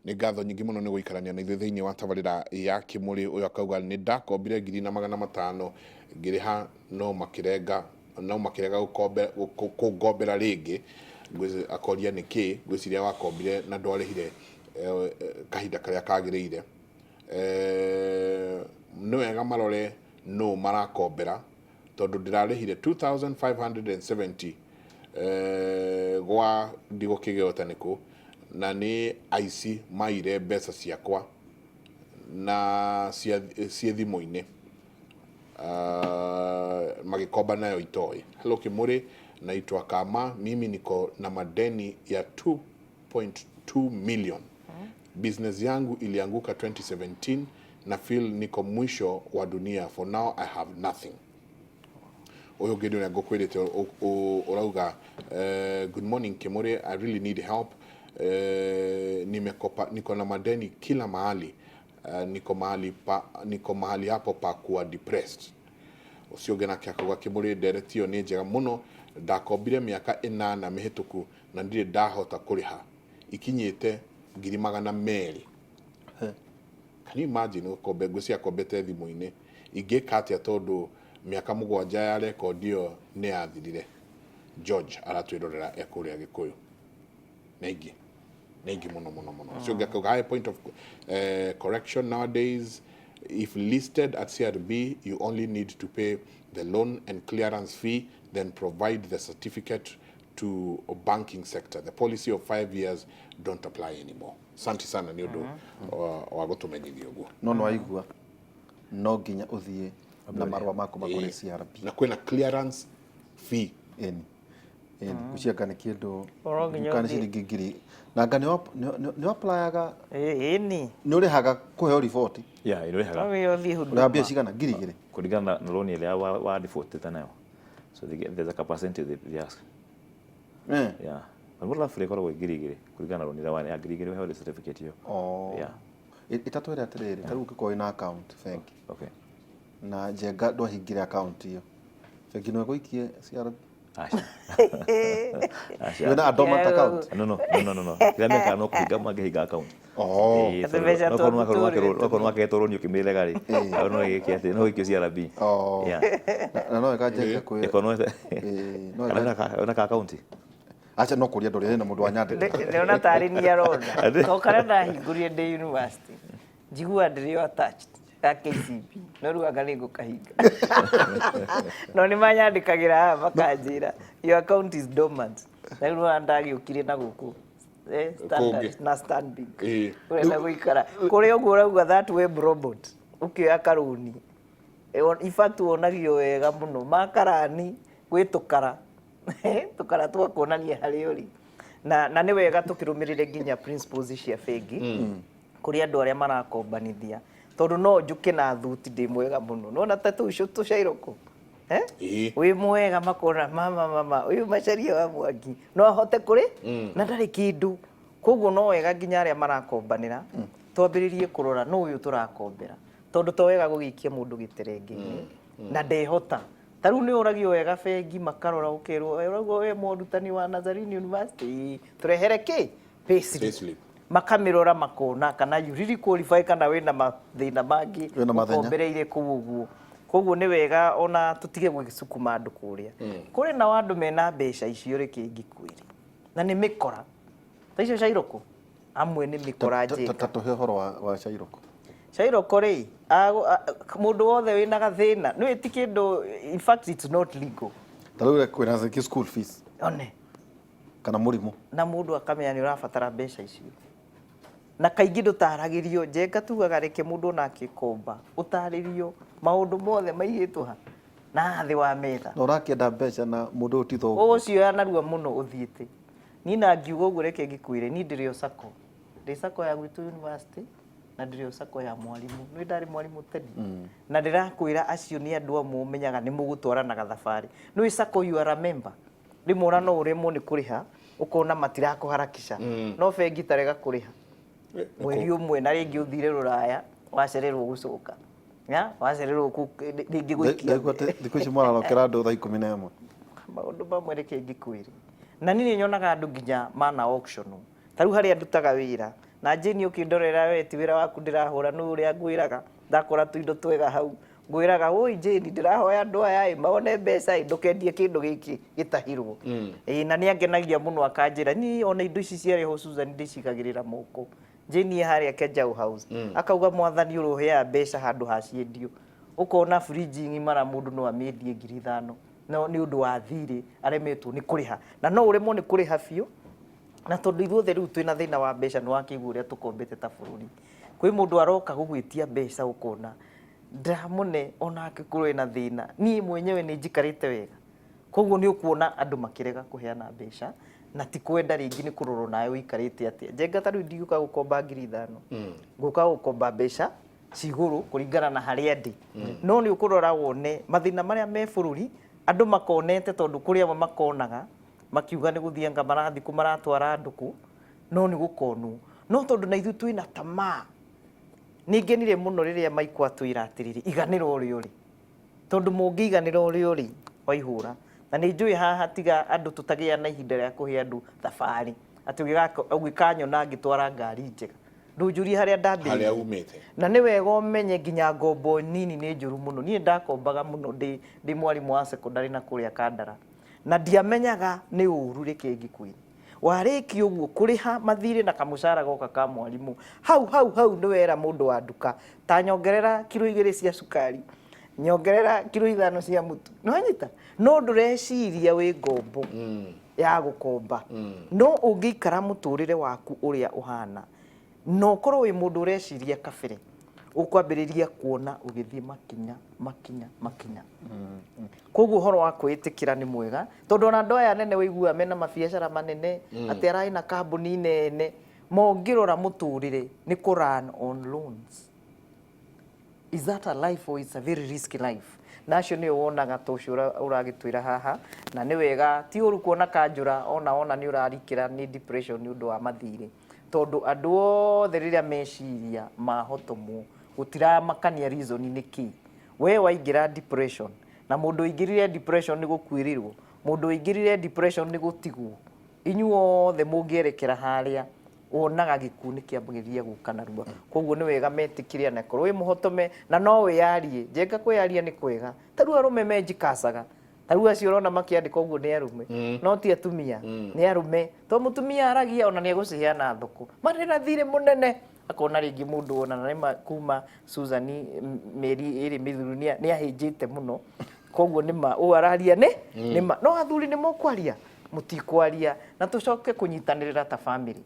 Nĩ ngatho nyingĩ mũno nĩ gũikarania na ithuĩ thĩinĩ wa tabarĩra ya Kĩmũrĩ. Ũyũ akauga, nĩ ndakombire 1500 ngĩrĩha, no makĩrega kũngombera rĩngĩ. Akoria nĩ kĩ. Ngwĩciria wakombire na ndwarĩhire kahinda karĩa kagĩrĩire. Nĩ wega marore nũ marakombera, tondũ ndĩrarĩhire 2570 gwa ndigũkĩgĩota nĩkũ, na nĩ aici maire mbeca ciakwa na ciĩ thimũ-inĩ, magĩkomba nayo itoĩ. Hello Kimuri, naitwa Kama, mimi niko na madeni ya 2.2 million. Business yangu ilianguka 2017 na feel niko mwisho wa dunia. For now I have nothing. Ũyũ ũngĩ nĩ ũrĩa ngũkwĩrĩte ũrauga, "Good morning Kimuri, I really need help. Nimekopa, niko na madeni kila mahali. Niko mahali hapo pa kuwa depressed." Ũcio ũngĩ nake akauga, "Kimuri, ndereti ĩyo nĩ njega mũno. Ndakombire mĩaka 8 mĩhĩtũku na ndirĩ ndahota kũrĩha, ikinyĩte 200,000." Can you imagine gũkombe? Ngwĩciria akombete thimũ-inĩ. Ingĩka atĩa tondũ mĩaka 7 ya rekondi ĩyo nĩ yathirire? George aratwĩrorera e kũrĩa Gĩkũyũ. Nĩ aingĩ, nĩ aingĩ mũno mũno mũno. Ũcio ũngĩ akauga, "High point of correction, nowadays if listed at CRB you only need to pay the loan and clearance fee, then provide the certificate to banking sector. The policy of 5 years don't apply anymore." Asante sana nĩ ũndũ wa gũtũmenyithia ũguo. No nĩ waigua, no nginya ũthiĩ na marũa maku makũrĩ CRB. Na kwĩna clearance fee. Ĩni, ĩni, gũcianga nĩ kĩndũ Oro nginya kana ũthiĩ. Ciringi ngiri na anga nĩ applyaga. Ĩni. Nĩ ũrĩhaga kũheo riboti? Yeah, ĩrĩhaga. No nginya ũthiĩ Ũrĩhaga Huduma. mbia cigana? 2000? Kũringana na loan ĩrĩa wa defaultĩte nayo. So there's like a percentage they ask. Yeah. But what roughly ĩkoragwo ĩ 2000 kũringana na loan ĩrĩa ya 2000 ũheo certificate ĩyo. Oh. Yeah. Ĩtatwĩre atĩrĩrĩ, ta rĩu ũngĩkorwo wĩna account bengi na Njenga ndwahingire account ĩyo, bengi no ĩgũikie CRB? Aca. Aca. Wĩna a dormant account? No. Kĩrĩa mekaga no kũhinga mangĩhinga account. Oh. Ĩĩ, Atĩ tondũ mbeca nokorwo twaku tũrĩte. nokorwo nĩwaketwo rũni ũkĩmĩrega rĩ, hau no ĩgĩke atĩ no ĩikio CRB. Oh. Yeah. Na no ĩka Njenga kwĩ Ĩkorwo no Ĩĩ, no kana wĩna ka account? Aca, no kũria ndũrĩ na mũndũ wa nyandĩka. Ndĩrona tarĩ ni arona to karĩa ndahingũrire ndĩ university, njiguaga ndĩrĩ o attached ga KCB, no rĩu anga nĩ ngũkahinga, no nĩ manyandĩkagĩra haha makanjĩra, "Your account is dormant." Na rĩu nĩwona ndagĩũkire na gũkũ Standard Kũngĩ. na Stanbic. Ũrenda gũikara kũrĩa ũguo ũrauga that web robot ũkĩoya karũni. In fact wonagio wega mũno makarani gwĩ tũkara tũkara twa kuonania harĩa ũrĩ, na nĩ wega tũkĩrũmĩrĩre nginya principles cia bengi kũrĩ andũ arĩa marakombanithia, tondũ no njũke na thuti ndĩ mwega mũno, nona ta tũu tũcairũkũ. Eh? Ĩĩ. Wĩ mwega, makona mama mama ũyũ Macharia wa Mwangi no ahote kũrĩ na ndarĩ kĩndũ. Koguo no wega nginya arĩa marakombanĩra twambĩrĩrie kũrora nũ ũyũ tũrakombera, tondũ to wega gũgĩikia mũndũ gĩterenge-inĩ na ndehota. Ta rĩu nĩ ũragio wega bengi makarora, ũkerwo, "Eh, ũrauga we mũrutani wa Nazarene University? Ĩĩ." Tũrehere kĩ? Payslip. Payslip. Makamĩrora makona kana you really qualify, kana wĩna mathĩna mangĩ Wĩna mathenya. ũkombereire kũu ũguo. Koguo nĩ wega ona tũtige gũgĩcukuma andũ kũrĩa kũrĩ nao andũ mena mbeca icio. Reke ngĩkwĩre, na nĩ mĩkora ta icio cairũkũ, amwe nĩ mĩkora njĩka. Ta tũhe ũhoro wa cairũkũ. Cairũkũ rĩ, mũndũ wothe wĩna gathĩna nĩ ti kĩndũ, in fact it's not legal. Ta rĩu kwĩna rĩngĩ school fees one kana mũrimũ. Na mũndũ akamenya nĩ ũrabatara mbeca icio, na kaingĩ ndũtaragĩrio. Njenga tugaga reke mũndũ ona akĩkomba ũtarĩrio maũndũ mothe maigĩtwo ha na thĩ wa metha. Na ũrakĩenda mbeca na mũndũ ũyũ ti thoguo. Ũgũcioya narua mũno ũthiĩte. Niĩ na ngiuga ũguo, reke ngĩkwĩre, niĩ ndĩrĩ o sacco, ndĩ sacco ya gwitũ university na ndĩrĩ o sacco ya mwarimũ. Nĩ ndarĩ mwarimũ tene, na ndĩrakwĩra acio nĩ andũ amwe ũmenyaga nĩ mũgũtwaranaga thabarĩ. Nĩ sacco you are a member, rĩmwe ona no ũremwo nĩ kũrĩha, ũkona matirakũharakisha, no bengi tarega kũrĩha mweri ũmwe na rĩngĩ ũthire rũraya, wacererwo gũcoka ya wacererwo rĩngĩ gũikia. Ndaigua atĩ thikũ ici mararokera andũ thaa 11. Maũndũ mamwe reke ngĩkwĩre, na niĩ nĩ nyonaga andũ nginya mana auction. Ta rĩu harĩa ndutaga wĩra Na Jane ũkĩndorera we ti wĩra waku ndĩrahũra, nĩ ũrĩa ngwĩraga ndakora tũindo twega hau ngwĩraga, woi Jane, ndĩrahoya andũ aya ĩ mawone mbeca ĩ, ndũkendie kĩndũ gĩkĩ gĩtahirwo. Ĩ na nĩ angenagia mũno akanjĩra niĩ ona indo ici ciarehwo Susan ndĩcigagĩrĩra moko. Jane e harĩa Kejau House akauga mwathani ũroheaga mbeca handũ ha ciendio. Ũkona fridge ng'imara mũndũ no amĩendie 5,000 no nĩ ũndũ wa thirĩ aremetwo nĩ kũrĩha, na no ũremwo nĩ kũrĩha biũ, na tondũ ithuothe rĩu twĩna thĩna wa mbeca, nĩ wakĩigua ũrĩa tũkombete ta bũrũri. Kwĩ mũndũ aroka gũgwĩtia mbeca ũkona ndamũne onake korwo ena thĩna, niĩ mwenyewe nĩ njikarĩte wega. Koguo nĩ ũkuona andũ makĩrega kũheana mbeca na ti kwenda rĩngĩ nĩ kũrorwo nawe ũikarĩte atĩa. Njenga ta rĩu ndingĩũka gũkomba 5,000, ngũka gũkomba mbeca cigũrũ kũringana na harĩa ndĩ. No nĩ ũkũrora wone mathĩna marĩa me bũrũri andũ makonete, tondũ kũrĩ amwe makonaga makiuga nĩ gũthiĩ anga marathiĩ kũ maratwara andũ kũ, no nĩ gũkonwo. No tondũ na ithuĩ twĩna tamaa, nĩ ngenire mũno rĩrĩa Maiko atwĩra atĩrĩrĩ, iganĩra ũrĩa ũrĩ. Tondũ mũngĩiganĩra ũrĩa ũrĩ waihũra, na nĩ njũĩ haha tiga andũ tũtagĩa na ihinda rĩa kũhe andũ thabarĩ, atĩ ũngĩkanyona ngĩtwara ngari njega, ndũnjũrie harĩa ndambĩrĩirie. Harĩa umĩte. Na nĩ wega ũmenye nginya ngombo nini nĩ njũru mũno. Niĩ ndakombaga mũno ndĩ mwarimũ wa secondary na kũrĩa Kandara, na ndiamenyaga nĩ ũru reke ngĩkwĩre. Warĩkia ũguo kũrĩha mathirĩ na kamũcara goka ka mwarimũ, hau hau hau nĩ wera mũndũ wa nduka ta nyongerera kiro 2 cia cukari, nyongerera kiro 5 cia mũtu. Nĩ wanyita? No ndũreciria wĩ ngombo ya gũkomba. No ũngĩikara mũtũrĩre waku ũrĩa ũhana, na ũkorwo wĩ mũndũ ũreciria kabere, ũkwambĩrĩria kuona ũgĩthiĩ makinya makinya makinya. Koguo ũhoro wa kwĩĩtĩkĩra nĩ mwega, tondũ ona andũ aya anene ũiguaga mena mabiacara manene, atĩ ararĩ na kambuni nene, mongĩrora mũtũrĩre nĩ kũ run on loans. Is that a life or it's a very risky life? Na acio nĩo wonaga ta ũcio ũragĩtwĩra haha, na nĩ wega, ti ũru kuona kanjũra ona wona nĩ ũrarikĩra nĩ depression nĩ ũndũ wa mathirĩ, tondũ andũ othe rĩrĩa meciria mahotomwo gũtiramakania reason nĩ kĩ. We waingĩra depression, na mũndũ ũingĩrire depression nĩ gũkuĩrĩrwo, mũndũ ũingĩrire depression nĩ gũtigwo, inyuothe mũngĩerekera harĩa wonaga gĩkuũ nĩ kĩambagĩrĩria gũka narua. Koguo nĩ wega metĩkĩre ona korwo wĩ mũhotome na no wĩyarie. Njenga kwĩyaria nĩ kwega, ta rĩu arũme menjikacaga, ta rĩu acio ũrona makĩandĩka ũguo nĩ arũme, no ti atumia, nĩ arũme. To mũtumia aragia ona nĩ egũciheana thoko, marĩ na thirĩ mũnene, akona rĩngĩ mũndũ ona na nĩma kuma Susan mĩeri 2 mĩthiru nĩ ahĩnjĩte mũno, koguo nĩma ũũ araria nĩ nĩma. No athuri nĩ mũkwaria, mũtikwaria, na tũcoke kũnyitanĩrĩra ta family.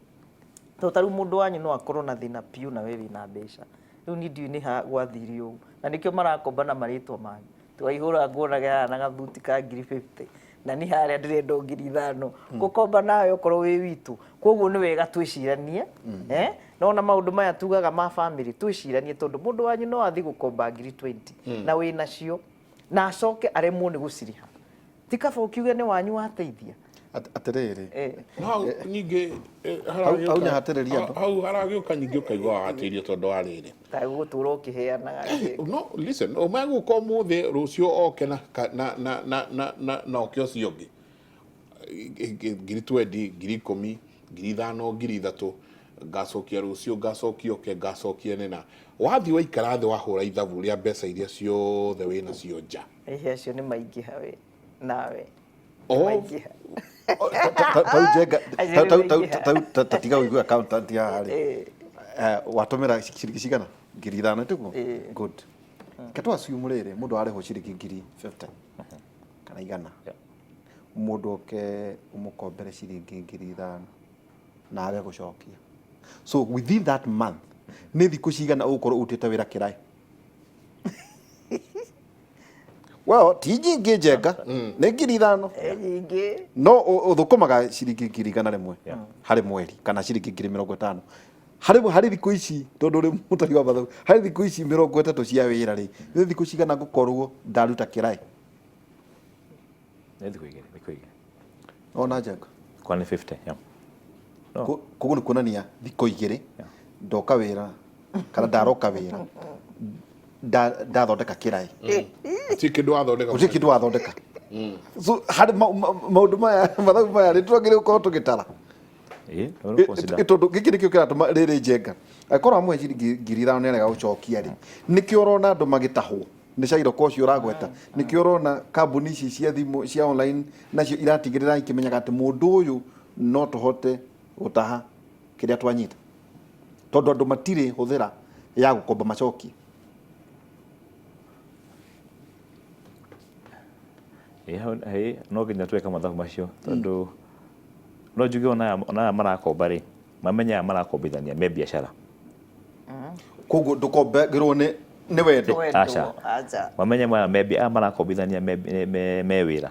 To ta rĩu mũndũ wanyu no akorwo na thĩna piũ na we wĩna mbeca, rĩu niĩ ndiũĩ nĩ ha gwathire ũũ, na nĩkĩo marakomba na marĩtwa manyu. Twaihũra nguonaga haha na gathuti ka 50,000, na niĩ harĩa ndĩrenda o 5,000, ngũkomba nawe okorwo wĩ witũ. Koguo nĩ wega twĩciranie, no ona maũndũ maya tugaga ma family twĩciranie, tondũ mũndũ wanyu no athiĩ gũkomba 20,000 na wĩnacio, na acoke aremwo nĩ gũciriha. Ti kaba ũkiuge nĩ wanyu wateithia. Atĩrĩrĩ. No hau ningĩ, Hau nĩhatĩrĩria andũ. Hau haragĩũka ningĩ ũkaigua wahatĩrĩirio tondũ wa rĩrĩ. Ta gũtũra ũkĩheanaga. No, listen, ũmegũka ũmũthĩ, rũciũ oke na na na na na na na oke ũcio ũngĩ. 20,000, 10,000, 5,000, 3,000, ngacokia rũciũ, ngacokia oke, ngacokia nena. Wathiĩ waikara thĩ wahũra ithabu rĩa mbeca iria ciothe wĩnacio nja. Ĩhĩ acio nĩ maingĩha we nawe. Maingĩha. Tau njenga tau tatiga ũigue accountant haha rĩ. Watũmĩra ciringi cigana? 5,000 tiguo? Good. Reke tũ assume rĩrĩ mũndũ ararĩhwo ciringi 50,000 kana 100. Mũndũ oke ũmũkombere ciringi 5,000 na age gũcokia. So within that month nĩ thikũ cigana ũgũkorwo ũrutĩte wĩra kĩraĩ? Well, ti nyingĩ njenga, nĩ 5,000. Nyingĩ. No ũthũkũmaga ciringi 100,000 harĩ mweri kana ciringi 50,000. Harĩ thikũ ici tondũ ũrĩ mũtari wa mathabu, harĩ thikũ ici 30 cia wĩra rĩ, nĩ thikũ cigana ngũkorwo ndaruta kĩraĩ? Nĩ thikũ igĩrĩ, thikũ igĩrĩ. Ona njenga. Kwa nĩ 50, yeah. No. Koguo nĩ kuonania thikũ igĩrĩ ndoka wĩra kana ndaroka wĩra ndathondeka kĩraĩ. Gũtirĩ kĩndũ wathondeka. Gũtirĩ kĩndũ wathondeka. So harĩ maũndũ maya, mathabu maya nĩ twagĩrĩirwo gũkorwo tũgĩtara. Ĩĩ, no consider. Tondũ gĩkĩ nĩkĩo kĩratũma rĩrĩ njenga angĩkorwo amwe ciringi 5,000 nĩ arega gũcokia rĩ, nĩkĩo ũrona andũ magĩtahwo nĩ cairoko ũcio ũragweta, nĩkĩo ũrona kambuni ici cia thimũ cia online nacio iratigĩrĩra ikĩmenyaga atĩ mũndũ ũyũ no tũhote gũtaha kĩrĩa twanyita, tondũ andũ matirĩ hũthĩra ya gũkomba macokie. Ĩĩ, ĩĩ, no nginya twĩke mathabu macio tondũ no njuge ona aya marakomba rĩ, mamenye aya marakombithania me biacara. Koguo ndũkombagĩrwo nĩ wendo. Aca. Mamenye maya me aya marakombithania me wĩra.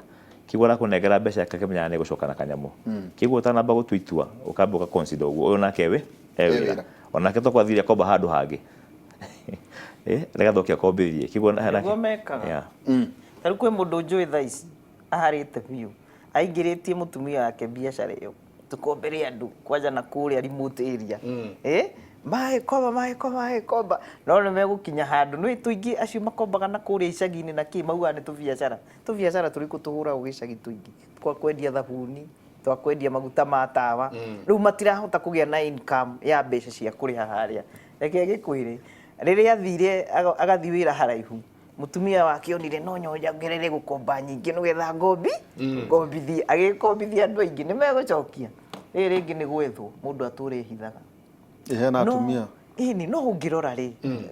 Kĩguo arakũnengera mbeca akakĩmenyaga nĩ gũcoka na kanyamũ. Kĩguo ũtanamba gũtua itua ũkamba ũga consider ũguo ũyũ nake e wĩra. Onake to kwathire akomba handũ hangĩ. Reke akombithie. Kĩguo nĩguo mekaga. Ta rĩu kwĩ mũndũ njũĩ thaa ici aharĩte biũ aingĩrĩtie mũtumia wake biacara ĩyo tũkombere andũ kwanja na kũrĩa remote area. Magĩkomba magĩkomba magĩkomba no nĩ megũkinya handũ nĩ tũingĩ acio makombaga na kũrĩa icagi-inĩ na kĩ maugaga nĩ tũbiacara tũbiacara tũrĩkũ tũhũragwo gĩcagi tũingĩ twa kwendia thabuni twa kwendia maguta ma tawa. Rĩu matirahota kũgĩa na income ya mbeca cia kũrĩha harĩa. Reke ngĩkwĩre rĩrĩa athire agathiĩ wĩra haraihu mutumia wake onire no nyongerere gũkomba nyingĩ nĩgetha ngombi ngombithie agĩkombithia andũ aingĩ nĩ megũcokia. Rĩrĩ rĩngĩ nĩ gwethwo mũndũ atũre ehithaga. Hena atumia. Ĩni no ũngĩrora rĩ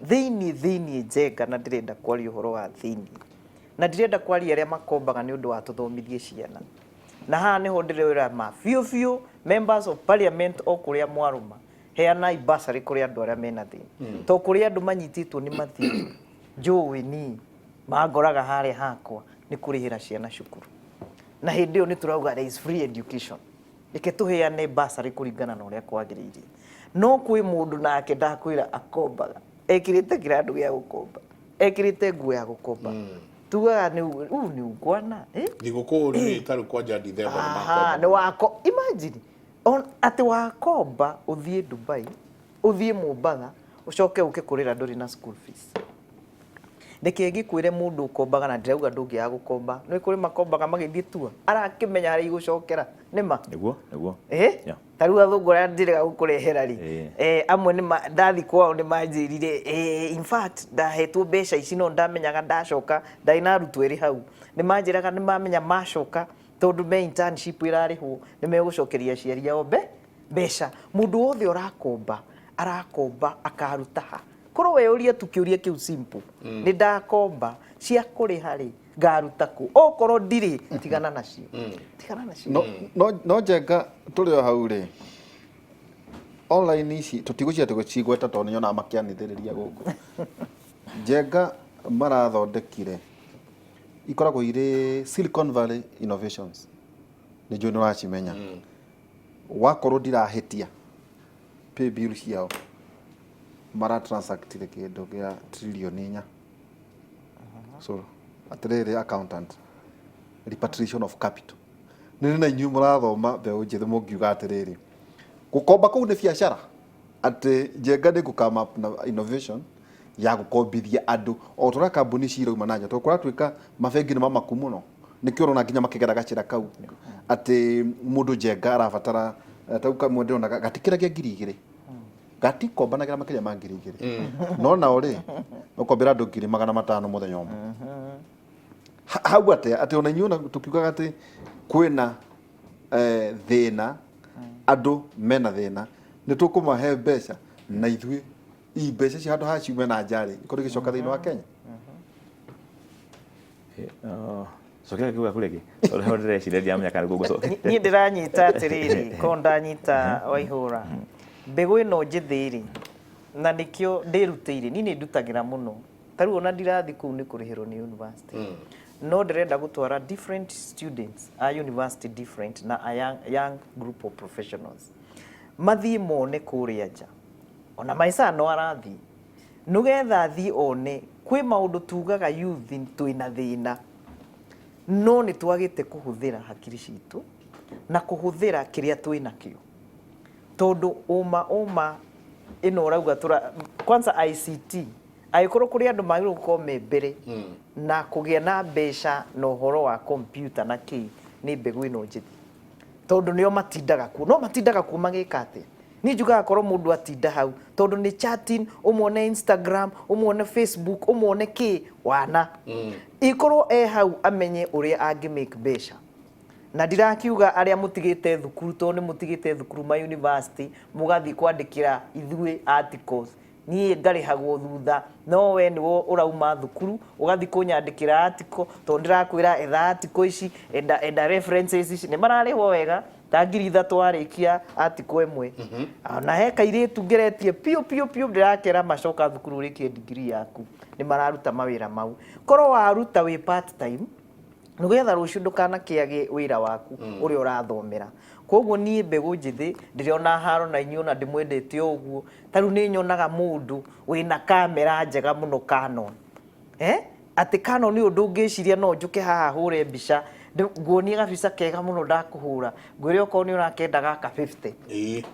thĩinĩ njenga na ndĩrenda kwaria ũhoro wa thĩinĩ na ndirenda kwaria arĩa makombaga nĩ ũndũ wa tũthomithie ciana na haha nĩho ndĩrera ma biũ biũ members of parliament o kũrĩa mwarũma heanai bursary kũrĩ andũ arĩa mena thĩna to kũrĩ andũ manyitĩtwo nĩ mathirĩ njũĩ niĩ mangoraga harĩa hakwa nĩ kũrĩhĩra ciana cukuru na hĩndĩ ĩyo nĩ tũrauga there is free education reke tũheane bursary kũringana na ũrĩa kwagĩrĩire no kwĩ mũndũ nake ndakwĩra akombaga ekĩrĩte kĩrandũ gĩa gũkomba ekĩrĩte nguo ya gũkomba tugaga nĩ u nĩ ungwana Thigũkũ rĩ tarĩu kwanja Dithemba nĩ makomba. Nĩ wako imagine atĩ wakomba ũthiĩ Dubai ũthiĩ Mombatha ũcoke ũke kũrĩra ndũrĩ na school fees. Reke ngĩkwĩre mũndũ ũkombaga na ndirauga ndũngĩaga gũkomba nĩ kũrĩ makombaga magĩthiĩ tua arakĩmenya harĩa igũcokera nĩ ma Nĩguo nĩguo. Ta rĩu athũngũ arĩa ndĩrega gũkũrehera rĩ amwe nĩ ndathi kwao nĩ manjĩrire in fact ndahetwo mbeca ici no ndamenyaga ndacoka ndarĩ na arutwo erĩ hau nĩ manjĩraga nĩ mamenya macoka tondũ me internship ĩrarĩhwo nĩ megũcokeria aciari ao mbeca. Mũndũ wothe ũrakomba arakomba akaruta ha korwo we ũria tu kĩũria kĩu simple nĩ ndakomba cia kũrĩha rĩ ngaruta kũ okorwo ndirĩ tigana nacio tigana nacio. No njenga tũrĩ o hau rĩ online ici tũtigũcia tũgĩcigweta tondũ nĩnyonaga makĩanithĩrĩria gũkũ. Njenga marathondekire ikoragwo irĩ Silicon Valley Innovations nĩ njũĩ nĩ ũracimenya. Wakorwo ndirahĩtia pay bill ciao mara transactire kĩndũ gĩa trilioni 4. So atĩrĩrĩ accountant repatriation of capital nĩ na inyuĩ mũrathoma mbeũ njĩthĩ mũngiuga atĩrĩrĩ gũkomba kũu nĩ biacara atĩ njenga nĩ gũ come up na innovation ya gũkombithia andũ o ta ũrĩa kambuni cirauma na nja tondũ kũratuĩka mabengi nĩ mamaku mũno nĩkĩo ũrona nginya makĩgera gacĩra kau atĩ mũndũ njenga arabatara tau kamwe ndĩrona gatikĩragia 2,000 gatikombanagĩra makĩria ma 2,000 no nao rĩ ũkombera andũ 500,000 mũthenya ũmwe. Hau atĩa atĩ ona inyuĩ tũkiugaga atĩ kwĩna thĩna andũ mena thĩna nĩ tũkũmahe mbeca na ithuĩ i mbeca icio handũ ha ciume na nja rĩ ikorwo igĩcoka thĩinĩ wa Kenya. Cokera kiuga kũrĩa kĩ tondũ hau ndĩreciria ndiramenya kana nĩguo ngũcokia. Niĩ ndĩranyita atĩrĩrĩ ko ndanyita Waihũra mbegũ ĩno njĩthĩ rĩ na nĩkĩo ndĩrutĩire niĩ nĩ ndutagĩra mũno ta rĩu ona ndirathi kũu nĩ kũrĩhĩrwo nĩ university no ndĩrenda gũtwara different students a university different na a young group of professionals mathiĩ mone kũrĩa nja ona maica no arathiĩ nĩgetha athiĩ one kwĩ maũndũ tugaga youth twĩna thĩna no nĩ twagĩte kũhũthĩra hakiri citũ na kũhũthĩra kĩrĩa twĩnakĩo tondũ ũma ĩno ũrauga tũra kwanza ICT angĩkorwo kũrĩ andũ magĩrĩirwo gũkorwo me mbere na kũgĩa na mbeca na ũhoro wa computer na kĩ nĩ mbegũ ĩno njĩthĩ. Tondũ nĩo matindaga kuo, no matindaga kuo magĩka atĩa? Niĩ njugaga korwo mũndũ atinda hau tondũ nĩ chatting, ũmuone Instagram, ũmuone Facebook, ũmuone kĩ wana, ikorwo e hau amenye ũrĩa angĩ make mbeca. Na ndirakiuga arĩa mũtigĩte thukuru, tondũ nĩ mũtigĩte thukuru ma university mũgathiĩ kwandĩkĩra ithuĩ articles, niĩ ngarĩhagwo thutha, no we nĩwe ũrauma thukuru ũgathiĩ kũnyandĩkĩra article, tondũ ndĩrakwĩra etha article ici, enda, enda references ici. Nĩ mararĩhwo wega ta 3000 warĩkia article ĩmwe. Na he kairĩtu ngeretie piũ piũ piũ, ndĩrakera macoka thukuru ũrĩkie degree yaku, nĩ mararuta mawĩra mau. Korwo waruta wĩ part time, nĩgetha rũciũ ndũkanakĩage wĩra waku ũrĩa ũrathomera. Koguo niĩ mbegũ njĩthĩ ndĩrona haro na inyuĩ, ona ndĩmwendete o ũguo. Ta rĩu nĩ nyonaga mũndũ wĩna kamera njega mũno, Canon, eh? Atĩ Canon nĩ ũndũ ũngĩciria no njũke haha hũre mbica, nguonie gabica kega mũno ndakũhũra, ngwĩre okorwo nĩ ũrakenda gaka 50.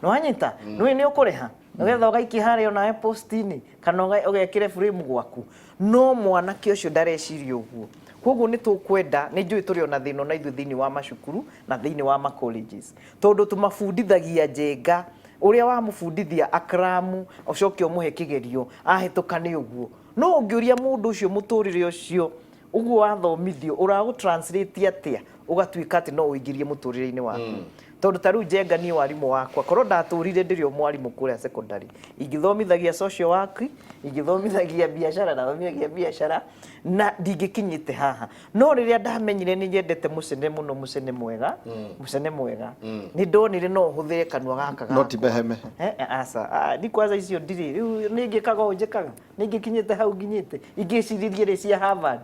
Nĩwanyita? Nĩũĩ nĩ ũkũrĩha nĩgetha ũgaikia harĩa onawe post-inĩ kana ũgekĩre frame gwaku. No mwanake ũcio ndareciria ũguo. Koguo nĩ tũkwenda, nĩ njũĩ tũrĩ ona thĩna ona ithuĩ thĩinĩ wa macukuru na thĩinĩ wa ma colleges, tondũ tũmabundithagia njenga ũrĩa wamũbundithia akramu, ũcoke ũmũhe kĩgerio, ahĩtũka nĩ ũguo. No ũngĩũria mũndũ ũcio mũtũrĩre ũcio ũguo wathomithio ũragũ translate atĩa, ũgatuĩka atĩ no ũingĩrie mũtũrĩre-inĩ waku. Tondũ ta rĩu njenga niĩ warimũ wakwa, korwo ndatũrire ndĩrĩ o mwarimũ kũrĩa secondary, ingĩthomithagia social work, ingĩthomithagia biacara, nathomithagia biacara na ndingĩkinyĩte haha. No rĩrĩa ndamenyire nĩ nyendete mũcene mũno, mũcene mwega, mũcene mwega, nĩ ndonire no hũthĩre kanua gaka No ti mehemehe. Aca. Ah, ni kwanza icio ndirĩ rĩu nĩ ngĩkaga ũũ njĩkaga, nĩ ngĩkinyĩte hau nginyĩte ingĩcirĩrie rĩ cia Harvard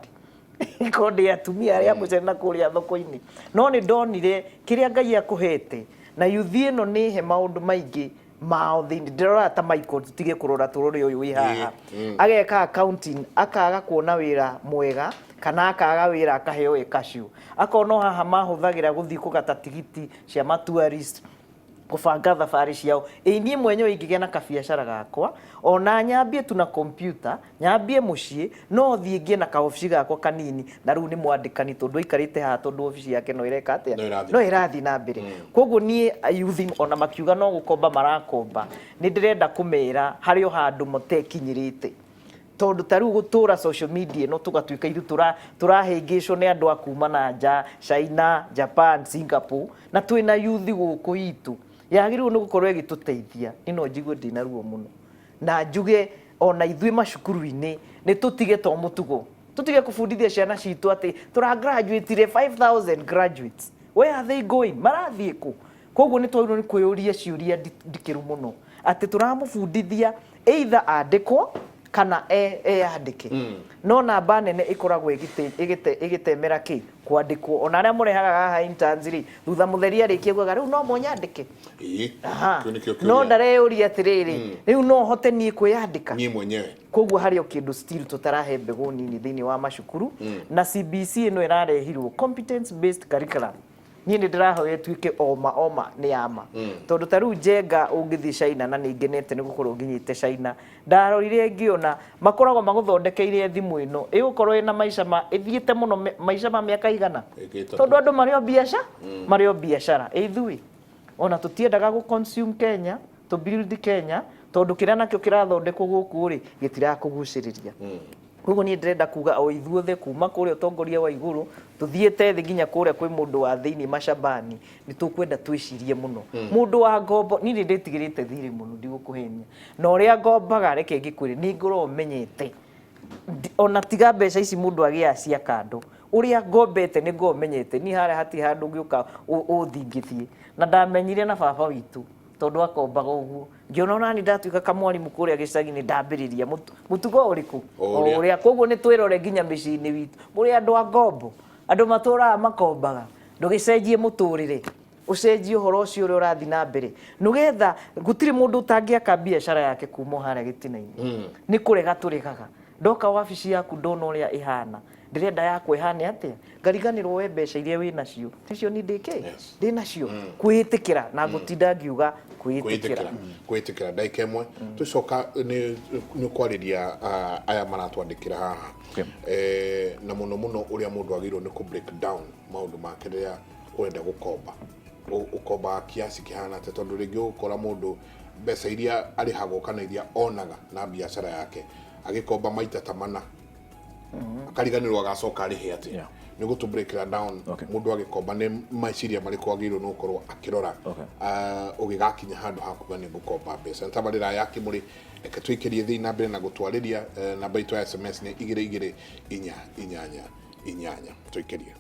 korwo ndĩ atumia arĩa mũcene na kũrĩa thoko-inĩ. No nĩ ndonire kĩrĩa Ngai akũhete na yuthi ĩno nĩ he maũndũ maingĩ mao thĩinĩ. Ndĩrora ta Michael, tũtige kũrora tũrore ũyũ wĩ haha ageka accounting, akaga kuona wĩra mwega kana akaga wĩra akaheo ĩ kacio, akona o haha mahũthagĩra gũthiĩ kũgata tigiti cia ma tourist, kũbanga thabarĩ ciao. Ĩ niĩ mwenyewe ingĩgĩa na kabiacara gakwa, ona nyambie tu na computer, nyambie mũciĩ, no thiĩ ngĩe na kaobici gakwa kanini. Na rĩu nĩ mwandĩkani tondũ aikarĩte haha, tondũ obici yake no ĩreka atĩa? No ĩrathiĩ. No ĩrathiĩ na mbere. Koguo niĩ youth ona makiuga no gũkomba marakomba, nĩ ndĩrenda kũmera harĩ o handũ matekinyĩrĩte, tondũ ta rĩu gũtũra social media ĩno tũgatuĩka ithuĩ tũrahĩngĩcwo nĩ andũ a kuma na nja, China, Japan, Singapore, na twĩna youth gũkũ itũ yagĩrĩirwo nĩ gũkorwo ĩgĩtũteithia. Niĩ no njigue ndĩna ruo mũno na njuge ona ithuĩ macukuru-inĩ nĩ tũtige to mũtugo, tũtige kũbundithia ciana citũ atĩ tũra graduate 5000 graduates. Where are they going? Marathiĩ kũ? Koguo nĩ twagĩrĩirwo nĩ kwĩyũria ciũria ndikĩru mũno, atĩ tũramũbundithia either andĩkwo kana eyandĩke. No namba nene ĩkoragwo ĩgĩtemera kĩ kwandĩkwo. Ona arĩa mũrehaga haha interns rĩ, thutha mũtheri arĩkia kuga rĩu no mũnyandĩke. Kĩu nĩkĩo No kĩũria. Ndareyũria atĩrĩrĩ, rĩu no hote niĩ kwĩyandĩka? Niĩ mwenyewe. Koguo harĩ o kĩndũ still tũtarahe mbegũ nini thĩinĩ wa macukuru. Na CBC ĩno ĩrarehirwo, competence based curriculum, niĩ nĩ ndĩrahoya ĩtuĩke oma oma nĩ yama, tondũ ta rĩu njenga ũngĩthiĩ China, na nĩ ngenete nĩ gũkorwo nginyĩte China, ndarorire ngĩona makoragwo magũthondekeire thimũ ĩno ĩgũkorwo ĩna maica ma ĩthiĩte mũno maica ma mĩaka igana. Ĩkĩte. Tondũ andũ marĩ o biacara, marĩ o biacara. Ithuĩ ona tũtiendaga gũ consume Kenya, to build Kenya, tondũ kĩrĩa nakĩo kĩrathondekwo gũkũ rĩ gĩtirakũgucĩrĩria. Koguo niĩ ndĩrenda kuga o ithuothe kuma kũrĩa ũtongoria wa igũrũ tũthiĩte thĩ nginya kũrĩa kwĩ mũndũ wa thĩinĩ macambani, nĩ tũkwenda twĩcirie mũno. Mũndũ wa ngombo, niĩ nĩ ndĩtigĩrĩte thirĩ mũno, ndigũkũhenia. Na ũrĩa ngombaga, reke ngĩkwĩre, nĩ ngoragwo menyete ona tiga mbeca ici mũndũ agĩaga cia kando, ũrĩa ngombete nĩ ngoragwo menyete niĩ harĩa hatirĩ handũ ũngĩũka ũthingithie. Na ndamenyire na baba witũ, tondũ akombaga ũguo, ngĩona onani ndatuĩka kamwarimũ kũrĩa gĩcagi-inĩ, ndambĩrĩria mũtugo ũrĩkũ? O O ũrĩa. Ũrĩa. Koguo nĩ twĩrore nginya mĩciĩ-inĩ witũ, mũrĩ andũ a ngombo, andũ matũraga makombaga. Ndũgĩcenjie mũtũrĩre, ũcenjie ũhoro ũcio ũrĩa ũrathiĩ na mbere, nĩgetha gũtirĩ mũndũ ũtangĩaka biacara yake kuma o harĩa gĩtina-inĩ. Nĩ kũrega tũregaga. Ndoka wabici yaku ndona ũrĩa ĩhana, ndĩrenda yakwa ĩhane atĩa? Ngariganĩrwo we mbeca iria wĩ nacio ticio ni ndĩkĩ ndĩ nacio. Kwĩĩtĩkĩra na ngũtinda ngiuga kwĩĩtĩkĩra. Kwĩĩtĩkĩra, kwĩĩtĩkĩra. Ndagĩka ĩmwe tũcoka nĩ kwarĩria aya maratwandĩkĩra haha. Na mũno mũno ũrĩa mũndũ agĩrĩirwo nĩ kũ break down maũndũ make rĩrĩa ũrenda gũkomba. Ũkombaga kiasi kĩhana atĩa? Tondũ rĩngĩ ũgũkora mũndũ mbeca iria arĩhagwo kana iria onaga na biacara yake, agĩkomba maita ta mana, akariganĩrwo agacoka arĩhe atĩa. Nĩ gũtũ break down. Mũndũ agĩkomba, nĩ meciria marĩkũ agĩrĩirwo nĩ gũkorwo akĩrora ũgĩgakinya handũ ha kuga nĩ ngũkomba mbeca? Nĩ tabarĩra ya Kĩmũrĩ. Reke tũikĩrie thĩĩ na mbere na gũtwarĩria. Namba itũ ya SMS nĩ 22488. Tũikĩrie.